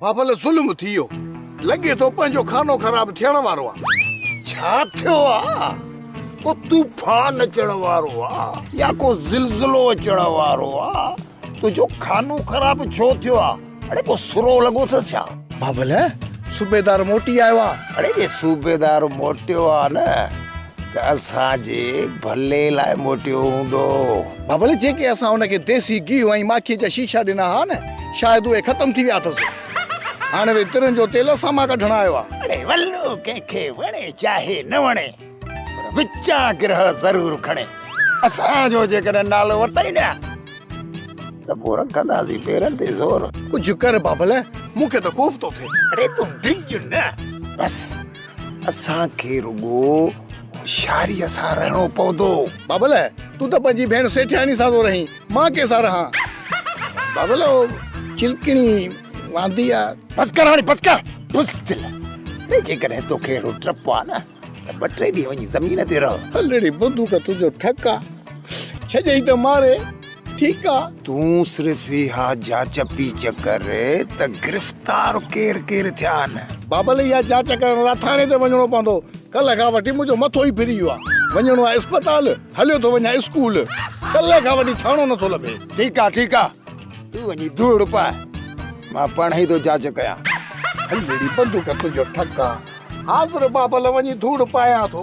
بابل ظلم ٿي ويو. لڳي ٿو پنهنجو خانو خراب ٿيڻ وارو آ. ڇا ٿيو آ؟ ڪو طوفان اچڻ وارو آ يا ڪو زلزلو اچڻ وارو آ؟ تنهنجو خانو خراب ڇو ٿيو آ؟ اڙي ڪو سرو لڳو اٿس ڇا؟ بابل صوبيدار موٽي آيو آ. اڙي جي صوبيدار موٽيو آ نه ته اسان جي ڀلي لاء موٽيو هوندو. بابل جيڪي اسان هن کي ديسي گيهه ۽ ماکيء جا شيشا ڏنا ها نه شايد اهي ختم ٿي ويا اٿس. هاڻي وري ترن جو تيل اسان مان ڪڍڻ آيو آ. اڙي ولو ڪنهن کي وڻي چاهي نه وڻي پر وچان گرهه ضرور کڻي. اسان جو جيڪڏهن نالو ورتائين نه ته پوء رکنداسين پيرن تي زور. ڪجهه ڪر بابل مون کي ته خوف ٿو ٿئي. اڙي تون ڊڄ نه بس اسان کي رڳو هوشياريء سان رهڻو پوندو. بابل، تون ته پنهنجي ڀيڻ سيٺياڻي سان ٿو رهين، مان ڪنهن سان رهان؟ بابل، او چلڪڻي واندي آ. بس ڪر هاڻي بس ڪر، بزدل! اڙي جيڪڏهن توکي اهڙو ڊپ آ نه ته ٻه ٽي ڏينهن وڃي زمين تي رهه. هل ڙي بندوق تنهنجو ٺڪ آ، ڇڏيئي ته ماري. ٺيڪ آ. تون صرف اها جاچ پيچ ڪر ته گرفتار ڪير ڪير ٿيا آهن. بابل اها جاچ ڪرڻ لاء ٿاڻي تي وڃڻو پوندو. ڪلهه کان وٺي منهنجو مٿو ئي ڦري ويو آ. وڃڻو آ اسپتال، هليو ٿو وڃان اسڪول. ڪلهه کان وٺي ٿاڻو نٿو لڀي. ٺيڪ آ ٺيڪ آ، تون وڃي ڌوڙ پاء، مان پاڻهي ٿو جاچ ڪيان. هل ڙي بندوق تنهنجو ٺڪ آ. حاضر بابل وڃي ڌوڙ پايان ٿو.